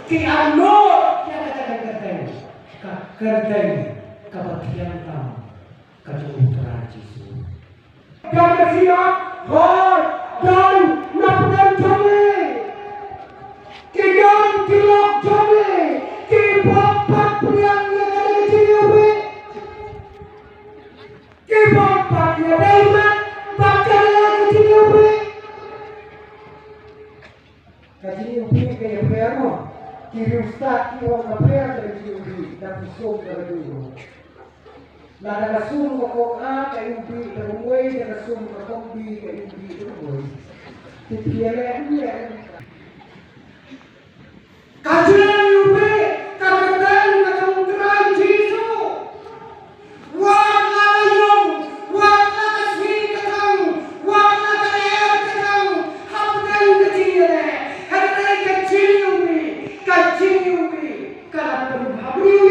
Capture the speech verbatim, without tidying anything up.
Ki anot ïa kata ka kyrteng, ka kyrteng kaba thiang tam ka jong u Trai Jisu. Ka Messiah, hooid, don na pdeng jong ngi. Ki don ki lok jong ngi, ki bym pat pdiang ïa kane ka jingïewbih. Ki bym pat ïadei met bad kane ka jingïewbih. Ka jingïewbih ka ïapher mo. Ki riewstad ki ong ka pher ka jingïewbih, da ki sum ka jingïewbih. Lada ka sum ka kong A ka ïewbih da ka wei, da ka sum ka kong B ka ïewbih da ka wei. Te phi ïaleh, ïaleh. Ka jingïewbih ka kyrteng ka jong u Trai Jisu. Wat la ka ïong, wat la ka sngi ka thang, wat la ka er ka thang, hapdeng ka jingïaleh, hynrei ka jingïewbih, ka jingïewbih ka la pynhap briew.